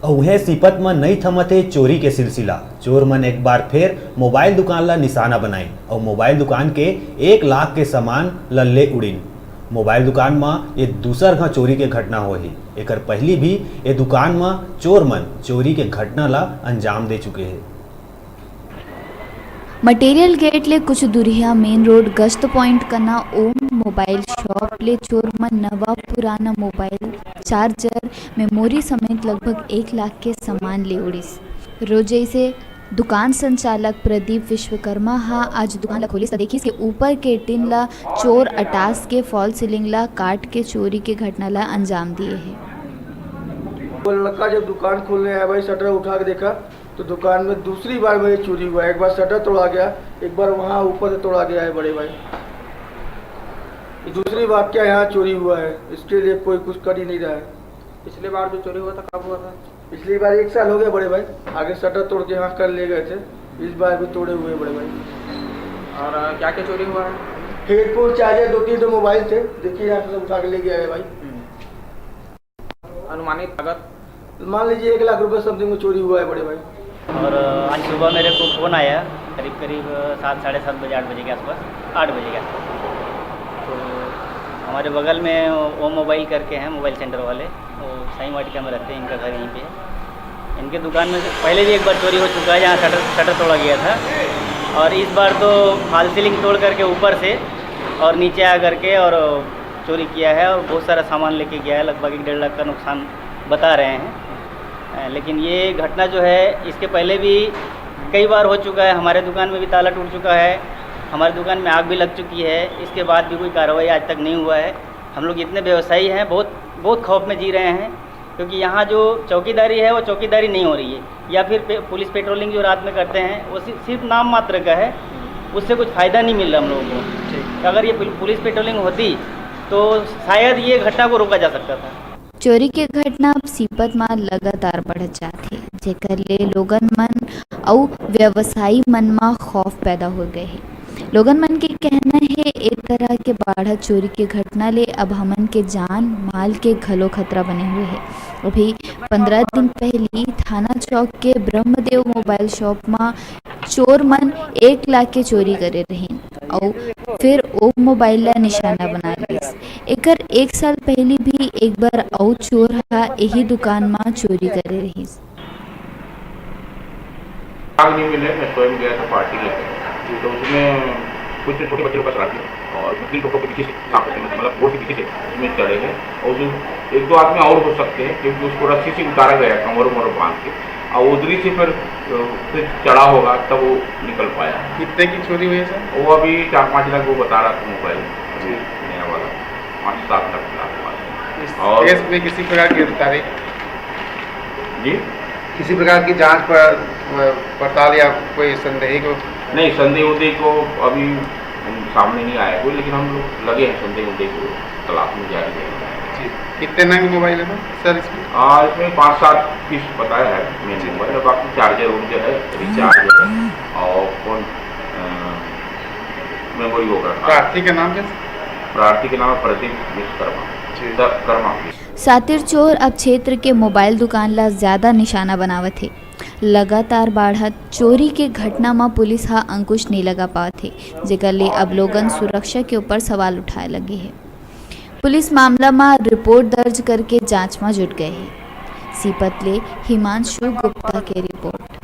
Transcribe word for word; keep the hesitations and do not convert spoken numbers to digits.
अउ उहें सीपत म नइ थमत हे चोरी के सिलसिला। चोर मन एक बार फेर मोबाइल दुकान ला निशाना बनाइन अउ मोबाइल दुकान के एक लाख के सामान ल ले उड़िन। मोबाइल दुकान म ये दूसर घां चोरी के घटना होही। एकर पहिली भी ये दुकान म चोर मन चोरी के घटना ला अंजाम दे चुके हे। मटेरियल गेट ले कुछ दूरिहा मेन रोड गश्त पॉइंट कना ओम मोबाइल शॉप ले चोर मन नवा पुराना मोबाइल, चार्जर, मेमोरी समेत लगभग एक लाख के सामान ले उड़िस। रोज जैसे दुकान संचालक प्रदीप विश्वकर्मा हा आज दुकान ला खोलिस त देखिस के ऊपर के टीन ला चोर अटास के फॉल सीलिंग ला काट के चोरी के घटना ला अंजाम दिए हे। वो लड़का जब दुकान खोलने आया भाई, शटर उठा के देखा तो दुकान में दूसरी बार वही चोरी हुआ। एक बार शटर तोड़ा गया, एक बार वहाँ ऊपर से तोड़ा गया है बड़े भाई। ये दूसरी वाक्य यहाँ चोरी हुआ है, इसके लिए कोई कुछ कर ही नहीं रहा है। पिछले बार जो चोरी हुआ था, कब हुआ था? पिछली बार एक साल हो गया बड़े भाई, आगे शटर तोड़ के यहाँ कर ले गए थे, इस बार भी तोड़े हुए हैं बड़े भाई। और अ, क्या क्या चोरी हुआ है? हेडफोन, चार्जर, दो तीन तो मोबाइल थे, देखिए यहाँ से सब उठा के ले गया है भाई। अनुमानित लागत? मान लीजिए एक लाख रुपए समथिंग में चोरी हुआ है बड़े भाई। और आज सुबह मेरे को फ़ोन आया, करीब करीब सात, साढ़े सात बजे, आठ बजे के आसपास, आठ बजे के आसपास। तो हमारे बगल में ओम मोबाइल करके हैं, मोबाइल सेंटर वाले, वो साई वाटिका में रहते हैं, इनका घर यहीं पे है। इनके दुकान में से पहले भी एक बार चोरी हो चुका है, जहाँ शटर शटर तोड़ा गया था, और इस बार तो फॉल सीलिंग तोड़ करके ऊपर से और नीचे आ करके और चोरी किया है और बहुत सारा सामान लेके गया है। लगभग एक डेढ़ लाख का नुकसान बता रहे हैं। अ, लेकिन ये घटना जो है, इसके पहले भी कई बार हो चुका है। हमारे दुकान में भी ताला टूट चुका है, हमारी दुकान में आग भी लग चुकी है, इसके बाद भी कोई कार्रवाई आज तक नहीं हुआ है। हम लोग इतने व्यवसायी हैं, बहुत बहुत खौफ में जी रहे हैं, क्योंकि यहाँ जो चौकीदारी है, वो चौकीदारी नहीं हो रही है, या फिर पे, पुलिस पेट्रोलिंग जो रात में करते हैं, वो सि-, सिर्फ नाम मात्र का है, उससे कुछ फ़ायदा नहीं मिल रहा हम लोगों को। अगर ये पुल- पुलिस पेट्रोलिंग होती तो शायद ये घटना को रोका जा सकता था। चोरी के घटना अब सीपत म लगातार बढ़त जात हे, जेकर ले लोगन मन अउ व्यवसायी मन म खौफ पैदा हो गए हे। लोगन मन के कहना हे, ए तरह के बाढ़त चोरी के घटना ले अब हमन के जान माल के घलो खतरा बने हुए हे। अभी पंद्रह दिन पहिली थाना चौक के ब्रह्मदेव मोबाइल शॉप म चोर मन एक लाख के चोरी करे रहिन अउ फिर ओ मोबाइल ला निशाना बना लिस। एकर एक साल पहिली भी एक बार अउ चोर ह एही दुकान म चोरी करे रहिस। आग नहीं मिले, मैं स्वयं गया था पार्टी लेकर, तो उसमें कुछ छोटे बच्चे लोग का शरारती और दो तीन टोटो के पीछे से, हाँ, मतलब रोड के पीछे से उसमें चढ़े गए और उस एक दो आदमी और हो सकते हैं, क्योंकि उसको रस्सी से उतारा गया कमर उमर बांध के, और उधरी से फिर अ, फिर चढ़ा होगा तब वो निकल पाया। कितने की चोरी हुई है सर? वो अभी चार पाँच लाख वो बता रहा था मोबाइल, अभी जी। नया वाला पाँच सात लाख के आसपास। इस और केस में किसी प्रकार की गिरफ्तारी, जी, किसी प्रकार की जांच पर पड़ताल या कोई संदेही को? नहीं, संदेह उंदेह को अभी हम सामने नहीं आया कोई, लेकिन हम लोग लगे हैं संदेह उंदेह को तलाश में, जारी है। जी। कितने नंग मोबाइल है सर इसमें? आ, इसमें पाँच सात पीस बताया है मेन मोबाइल, और बाकी चार्जर उर्जर है, रिचार्ज है और फोन, अ, मेमोरी वगैरह। प्रार्थी का नाम क्या? प्रार्थी के नाम है प्रदीप विश्वकर्मा। जी। क-, कर्मा। सातिर चोर अब क्षेत्र के मोबाइल दुकान ला ज्यादा निशाना बनावत हे। लगातार बाढ़त चोरी के घटना म पुलिस ह अंकुश नइ लगा पावत हे, जेकर ले अब लोगन सुरक्षा के ऊपर सवाल उठाए लगे हे। पुलिस मामला म रिपोर्ट दर्ज करके जांच म जुट गए हे। सीपत ले हिमांशु गुप्ता के रिपोर्ट।